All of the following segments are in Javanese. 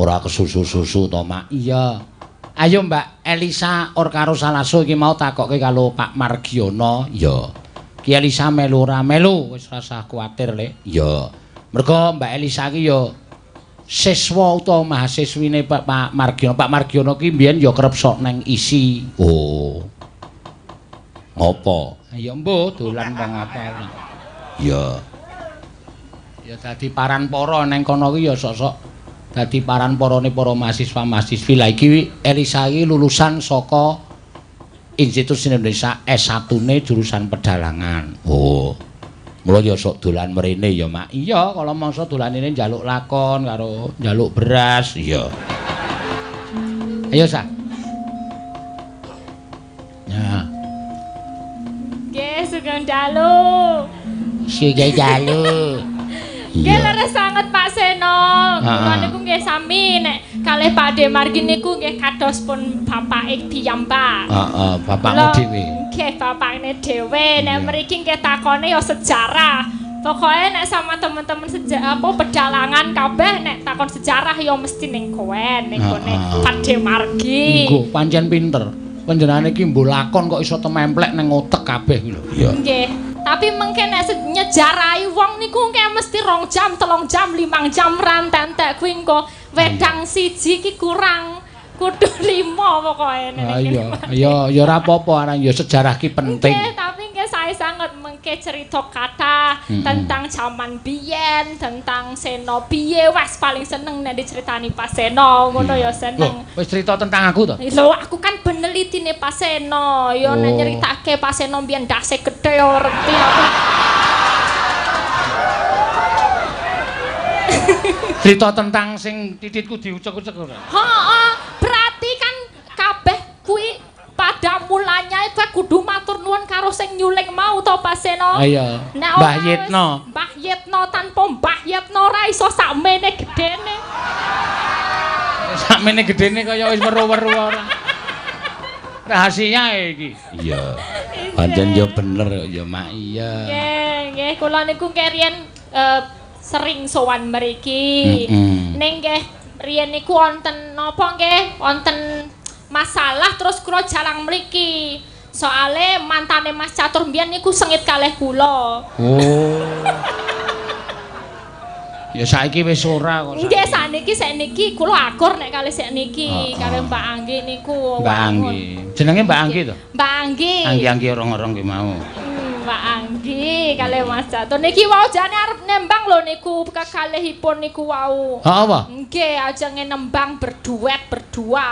Ora kesusu-susu to, Mak. Iya. Ayo Mbak Elisa or karo Salaso iki mau takokke karo Pak Margiono. Iya. Ki Elisa melu ora melu wis rasah kuwatir, Lek. Iya. Mergo Mbak Elisa ki ya siswa utawa mahasiswine Pak Margiono. Pak Margiono ki mbiyen ya kerep sok neng isi. Oh. Ngopo? Ya mbuh dolan wong apa. Iya. Ya dadi paran para neng kono ki ya sok-sok dadi paran parane para mahasiswa-mahasiswi. Lah iki Elisa iki lulusan saka Institut Seni Indonesia S1-ne jurusan pedalangan. Oh. Mula ya sok dolan mrene ya, Mak. Iya, kala mangsa dolanine njaluk lakon karo njaluk beras. Iya. Ayo, Sa. Ya. Nggih, sugeng dalu. Sugeng dalu. Nggih leres sanget Pak Seno. Kula niku nggih sami nek kalih Pak De Margi niku nggih kados pun bapake piyambak. Heeh, bapakmu dhewe. Nggih, bapakne dhewe. Nek mriki nggih takone ya sejarah. Pokoke nek sama temen-temen apa pedalangan kabeh nek takon sejarah ya mesti ning kowen, ning gone Pak De Margi. Nggo pancen pinter. Panjenengane iki mbuh lakon kok iso tememplek ning otek kabeh kuwi lho. Iya. Nggih. Tapi mengke nek nyejarahi wong niku engke mesti 2 jam, 3 jam, 5 jam rantentek kuwi engko wedang siji ki kurang kudu 5 pokoke nek. Iya, iya ya ora apa-apa arang ya sejarah ki penting. Nggih, tapi nggih sae sanget mengke cerita kathah tentang jaman biyen, tentang Seno piye wes paling seneng nek diceritani Pak Seno ngono ya seneng. Lho, wis cerita tentang aku to? Lho, aku kan penelitine Pak Seno. Ya nek nyeritake Pak Seno biyen ndase gedhe ya ngerti aku. Cerita tentang sing tititku diucek-ucek ora? Heeh, berarti kan kabeh kuwi pada mulanya itu kudu matur nuwun karo sing nyuling mau to Pak Seno. Iya. Mbah Yitno. Mbah Yitno tanpa Mbah Yitno ora iso sakmene gedene. Sakmene gedene kaya wis weru-weru ora. Rahasia iki. Iya. Pancen ya bener ya Mak. Iya. Nggih, nggih kula niku riyen sering sowan mriki. Ning nggih riyen niku wonten napa nggih? Wonten masalah terus kula jalang mriki. Soale mantane Mas Catur mbiyen niku sengit kalih kula. Oh. Ya saiki wis ora kok. Nggih sakniki sakniki kula akur nek kalih sakniki kalih Mbak Anggi niku. Mbak Anggi. Jenenge Mbak Anggi to? Mbak Anggi. Anggi-anggi orong-orong ki mau. Mbak Anggi kalih Mas Catur niki wau jane arep nembang lho niku kekalihipun niku wau. Heeh apa? Nggih ajenge nembang berduet berdua.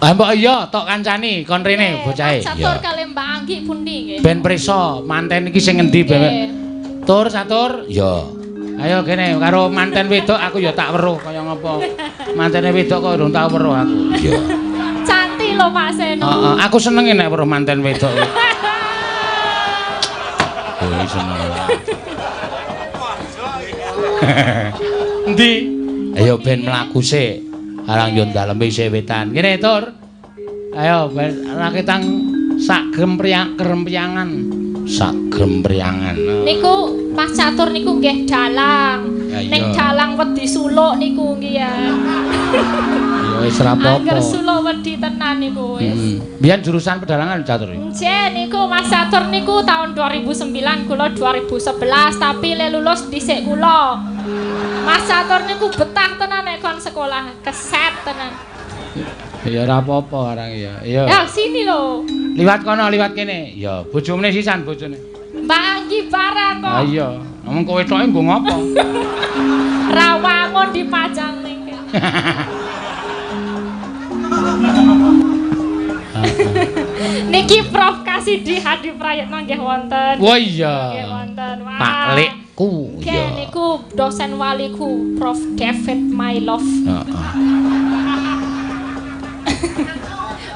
Ah mbok iya tok kancani kon rene bocahe. Mas Catur kalih Mbak Anggi pundi nggih? Ben prisa manten iki sing ngendi bebek. Tur Catur? Iya. Ayo kene karo manten wedok aku ya tak weruh kaya ngopo. Mantene wedok kok urung tau weruh aku. Iya. Cantik lho Pak Seno. Heeh, aku seneng nek weruh manten wedok. Oh, seneng. Endi? Ayo ben mlaku sik. Arang yo daleme isih wetan. Kene Tur. Ayo ben raketang sak grempriangan. Sak grempriangan. Niku Mas Catur niku nggih dalang. Ning dalang wedi suluk niku nggih ya. Ya wis ora apa-apa. Angger suluk wedi tenan niku wis. Biyen jurusan pedalangan Catur. Nggih niku Mas Catur niku tahun 2009 kula 2011 tapi le lulus dhisik kula. Mas Catur niku betah tenan nek kon sekolah, keset tenan. Ya ora apa-apa arang ya. Iya. Ya sini lho. Liwat kono, liwat kene. Ya bojone sisan bojone. Mbak Anggi barang kok. Ha iya, ngomong kowe toke nggo ngopo? Rawangun dipajang ning kene. Niki Prof Kasidi Hadi Prayitno nggih wonten. Wah iya. Nggih wonten. Wah. Pak Lekku. Nggih niku dosen waliku Prof David Mylove. Heeh.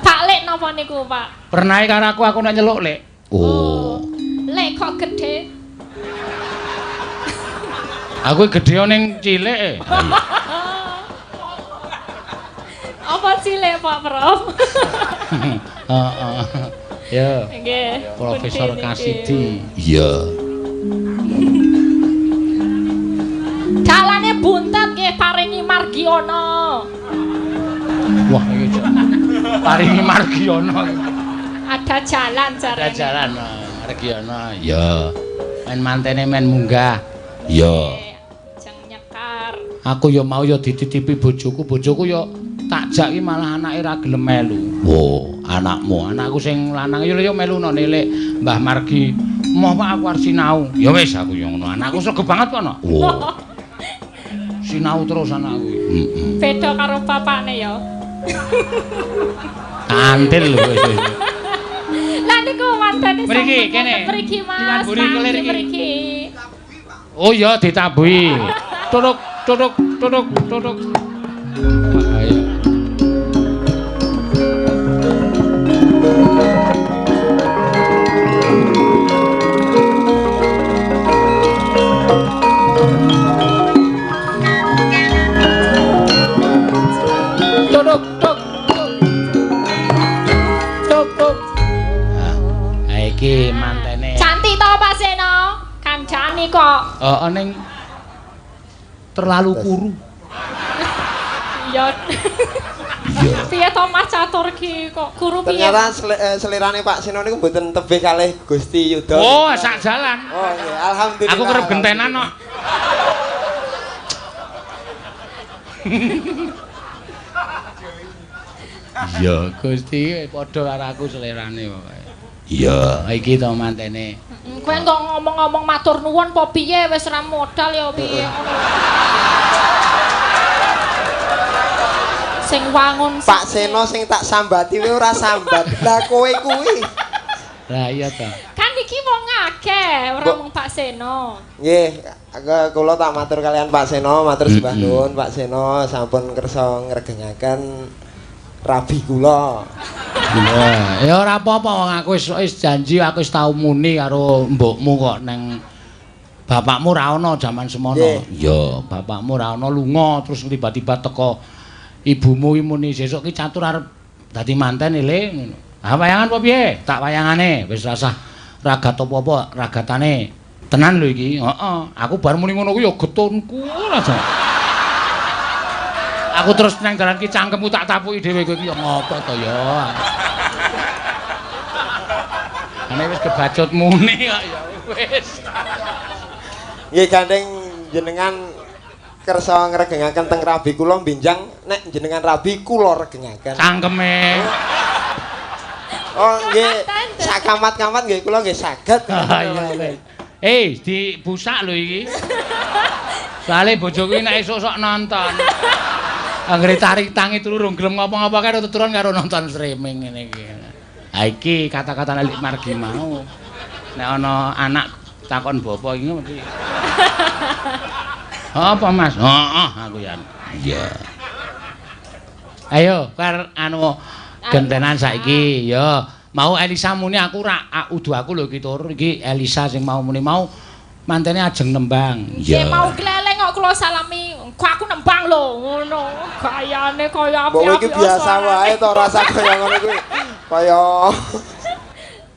Pak Lek napa niku, Pak? Pernah karo aku nek nyeluk Lek. Oh. Lek kok gede? Aku gedhe ning cilik. Apa cilik, Pak Prof? Heeh. Ya. Nggih. Profesor Kasidi. Iya. Dalane buntet nggih paringi Margiono. Wah iki paringi Margiono. Ada jalan jarene. Ada jalan Margiono. Ya. Men mantene men munggah. Ya. Jeng nyekar. Aku ya mau ya dititipi bojoku, bojoku ya tak jak iki malah anake ra gelem melu. Oh, anakmu, anakku sing lanang ya melu no nilik Mbah Margi. Moh Pak aku arep sinau. Ya wis aku ya ngono. Anakku sregep banget kok no. Oh. Sinau terus anakku. Heeh. Beda karo bapakne ya. Antil lho wis. Lah niku mantene mriki kene. Mriki Mas. Mriki. Oh iya ditabuhi. Tutuk tutuk tutuk tutuk. Ayo. Tutuk tuk tuk. Tuk tuk. Ha iki mantene. Cantik to Pak Seno? Kancane kok. Heeh ning terlalu kuru. Iya. Piye to Mas Catur ki kok kuru piye? Ternyata selerane Pak Seno niku mboten tebih kalih Gusti Yuda. Oh, sak jalan. Oh nggih, alhamdulillah. Aku kerep gentenan kok. Iya, Gusti padha karo aku selerane pokoke. Iya, iki to mantene. Kowe kok ngomong-ngomong matur nuwun apa piye wis ora modal ya piye ngono. Sing wangun Pak Seno sing tak sambati kowe ora sambat. Lah kowe kuwi. Lah iya ta. Kan iki wong akeh, ora mung Pak Seno. Nggih, kula tak matur kalian Pak Seno, matur sembah nuwun Pak Seno sampun kersa ngregengaken rabi kula. Ya ora apa-apa wong aku wis janji aku wis tau muni karo mbokmu kok neng bapakmu ra ono jaman semono. Iya, bapakmu ra ono lunga terus tiba-tiba teko ibumu ki muni sesuk ki Catur arep dadi manten ele ngono. Ah wayangan apa piye? Tak wayangane wis rasah ragat apa-apa ragatane. Tenan lho iki. Heeh, aku bar muni ngono kuwi ya getunku aja. Aku terus nang dalan ki cangkemmu tak tapuki dhewe kowe iki ya ngopo to ya. Ane wis kebacut muni kok ya wis. Nggih gandeng jenengan kersa ngregengaken teng rabi kula benjang nek jenengan rabi kula regengaken. Cangkeme. Oh nggih, sak kamat-kamat nggih kula nggih saged. Iya. Dibusak lho iki. Soale bojoku nek esuk sok nonton. Anggere tarik tangi turu rung gelem ngopo-ngopo kae tuturan karo nonton streaming ngene iki. Ha iki kata-katane Lik Margi mau. Nek ana anak takon bapak iki mesti. Apa Mas? Heeh, aku ya. Iya. Ayo kar anu gentenan saiki ya. Mau Elisa muni aku ra udu aku lho iki tur iki Elisa sing mau muni mau mantene ajeng nembang. Iya. Mau kleleng kok kula salami. Kok aku nembang lho ngono. Gayane kaya api-api. Mbok iki biasa wae to rasa kaya ngono kuwi. Kaya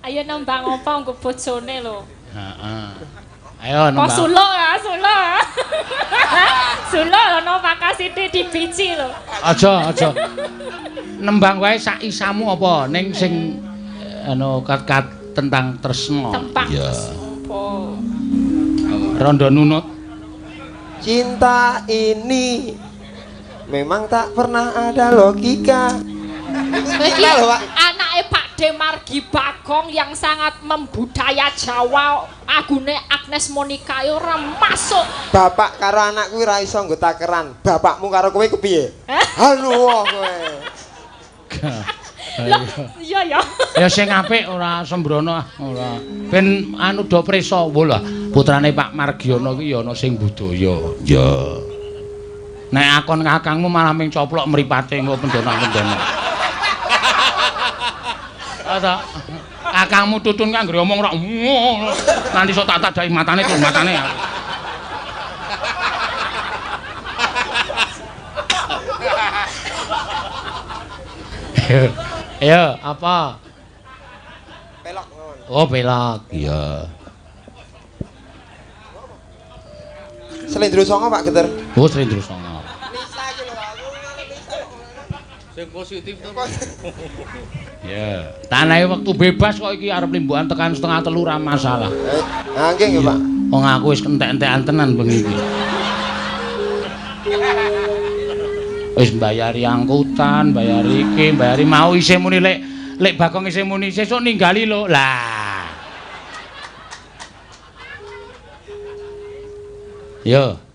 ayo nembang apa nggo bojone lho. Heeh. Ayo nembang. Kok suluk ya, suluk. Suluk ono pakasite dibiji lho. Aja, aja. Nembang wae sak isamu apa ning sing anu kat tentang tresna. Tentang tresna. Rondo nunut. Cinta ini memang tak pernah ada logika. Iki anake Pak De Margi Bagong yang sangat membudaya Jawa, agune Agnes Monica yo ora masuk. Bapak karo anak kuwi ora iso nggo takeran. Bapakmu karo kowe kepiye? Halo kowe. Loh, iya ya. Ya sing apik ora sembrono ah, ora. Ben anu do prisa lah. Putrane Pak Margiono ki ya ana sing budaya. Ya. Nek akon kakangmu malah ming coplok mripate engko pendonang-pendono. Ata kakangmu tutun kanggo omong ora nanti sok tak tadai matane tuh matane. Ayo, apa? Pelok. Oh, pelok. Iya. Slendro Songo Pak Geter. Oh, Slendro Songo. Nisa iki lho aku Nisa. Sing positif to. Ya, tanahe wektu bebas kok iki arep limbukan tekan 2:30 ora masalah. Nggih nggih, Pak. Wong aku wis entek-entekan tenan bengi iki. Wis mbayari angkutan, mbayari iki, mbayari mau isih muni lek lek Bagong isih muni sesuk ninggali lho. Lah. Yo.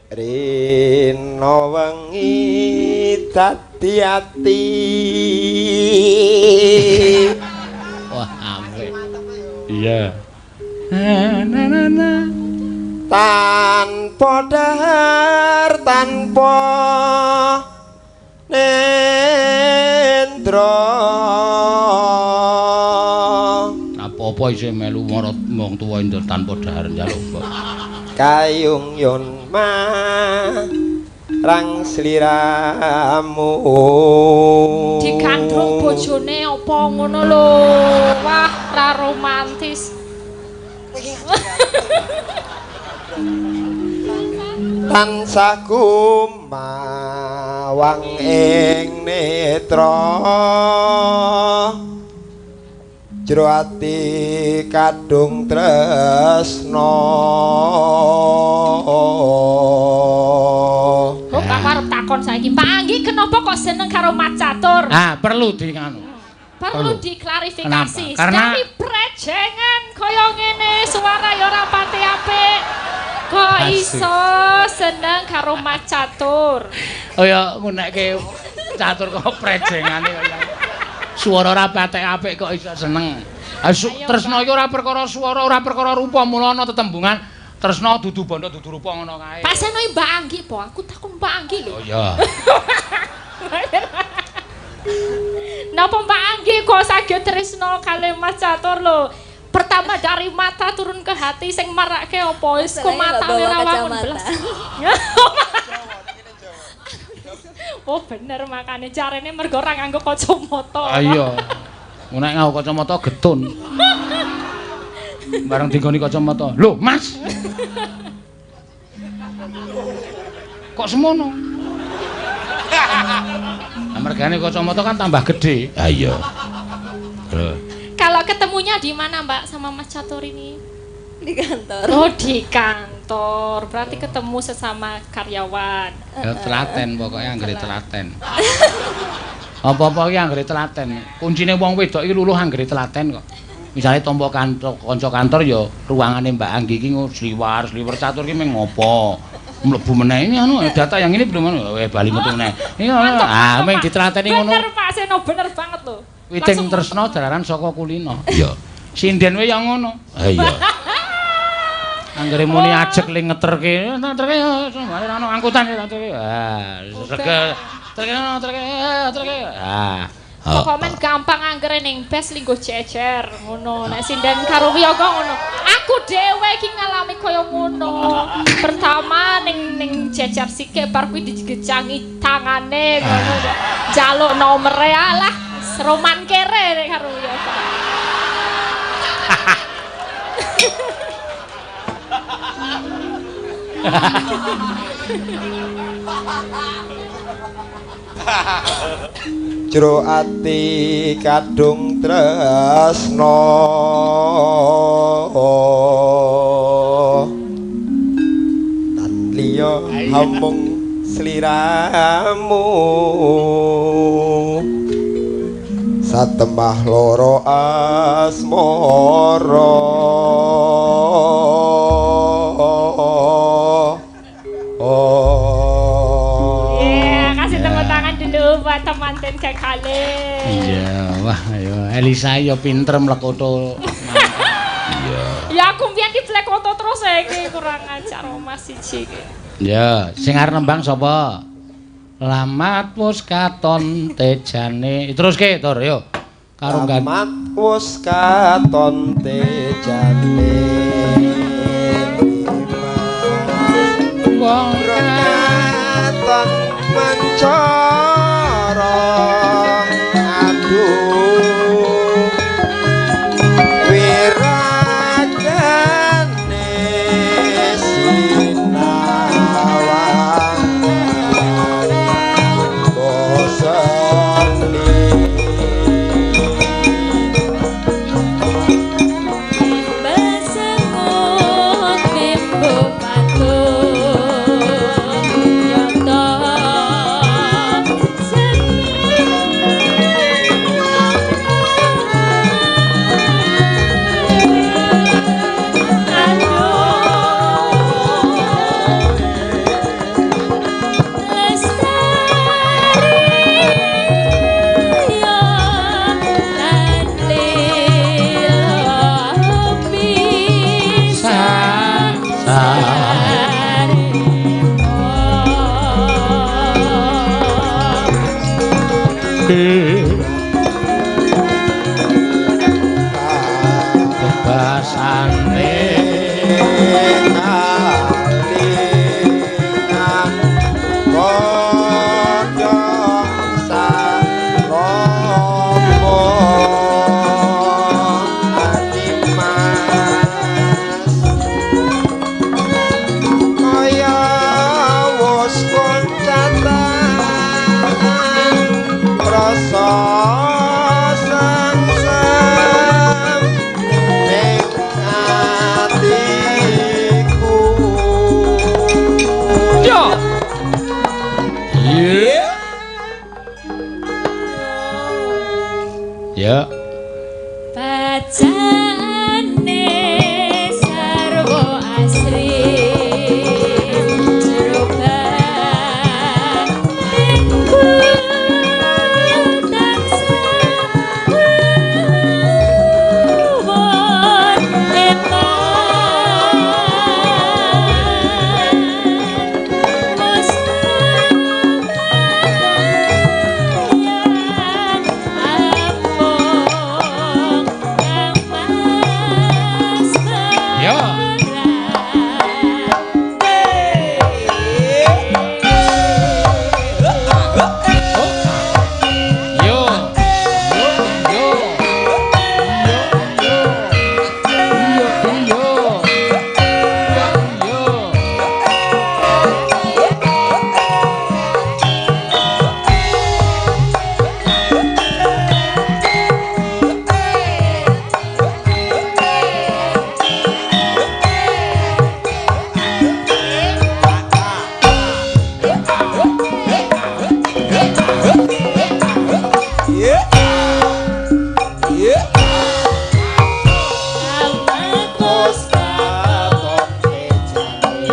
Rino wengi dadi ati. Wah, apik. Iya. Na na na. Tanpa dahar, tanpa nendra. Apa-apa isih melu marot wong tuwa endur tanpa dahar njaluk kok. Kayung yun marang sliramu. Digandrung bojone apa ngono lho. Wah, ra romantis. Tansah gumawang ing netra, jero ati kadung tresna. Oh, Pak arep takon saiki. Pak Anggi kenapa kok seneng karo Mas Catur? Ah, perlu di nganu. Perlu diklarifikasi. Karena dari prejengan kaya ngene, suara ya ora pati apik. Kok iso seneng karo Mas Catur? Oh ya ngunekke catur kok prejengane kaya suara ora patek apik kok iso seneng. Tresna iki ora perkara suara, ora perkara rupa, mula ana tetembungan tresna dudu bondo dudu rupa ngono kae. Pak Seno Mbak Anggi po, aku takon Mbak Anggi lho. Oh iya. Napa Mbak Anggi kok saged tresna kalih Mas Catur lho? Pertama dari mata turun ke hati sing marake apa? Wis kok matane ra wangun belas. Oh bener makane carane mergo ora nganggo kacamata. Ah iya. Nek nganggo kacamata getun. Bareng dinggoni kacamata. Lho, Mas. Kok semono? Lah mergane kacamata kan tambah gede. Ah iya. Lho. Kalau ketemunya di mana, Mbak, sama Mas Catur ini? Di kantor. Oh, di kantor. Berarti ketemu sesama karyawan. Ya telaten pokoknya anggere telaten. Apa-apa iki anggere telaten. Kuncine wong wedok iki luluh anggere telaten kok. Misale tampa kantor kanca kantor ya ruangane Mbak Anggi iki sliwar-sliwer Catur iki mung ngopo. Mlebu meneh ini anu data yang ini belum anu bali metu meneh. Iki ah mung ditelateni ngono. Bener Pak Seno, bener banget lho. Witing tresna jalaran saka kulino. Iya. Sinden wae ya ngono. Ha iya. Anggere muni ajeg le ngeterke, ngeterke ora ono angkutan ngeterke. Ah, terke terke terke. Ah. Pokoke gampang anggere ning bes linggo jejer ngono. Nek sinden karo wiyaga ngono. Aku dhewe iki ngalami kaya ngono. Pertama ning jejer sike bar kuwi dijejangi tangane ngono. Jaluk nomere alah. Roman kere nek karo wiyaga. Jero ati kadung tresna tan liya hamung sliramu satemah loro asmara. Oh. Yeah, kasih tepuk tangan dulu buat temanten kekale. Iya, wah ayo Elisa yo pinter mlekoto. Iya. Ya aku mbiyen ki blekoto terus iki kurang ajar Mas siji iki. Ya, sing arep nembang sapa? Lamat wus katon tejane. Teruske, Tur, yo. Karo Lamat wus katon tejane. Wong katon mencara aduh wiragane sinawang basa Bebasane kalingan godhong salomo animas kaya wus koncatan rasa sengsem ning atiku. Yo. Iya. Ya. Bacane sarwa asri jero batinku tansah won eman among kang mas. Yo. Yo. Yo. Yo. Yo. Yo. Amakus katon pejane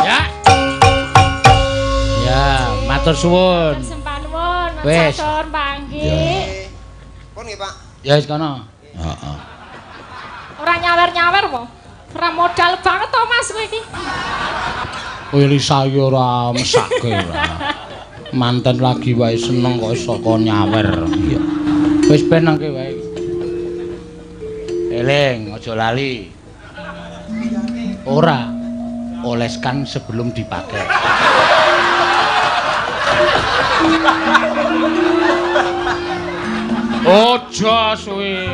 Ya. Ya, matur suwun. Sembah nuwun, Mas Wes. Satur Panggi. Pun nggih, Pak. Ya wis kono. Heeh. Ora nyawer-nyawer po. Ora modal banget to Mas kowe iki. Kowe Lisa iki ora mesake ora. Manten lagi wae seneng kok iso kon nyawer. Iya. Wis ben nangke wae. Eling, aja lali. Ora. Oleskan sebelum dipakai. Aja suwe.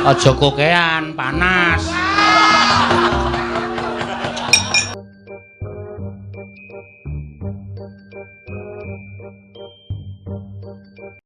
Aja kokean, panas.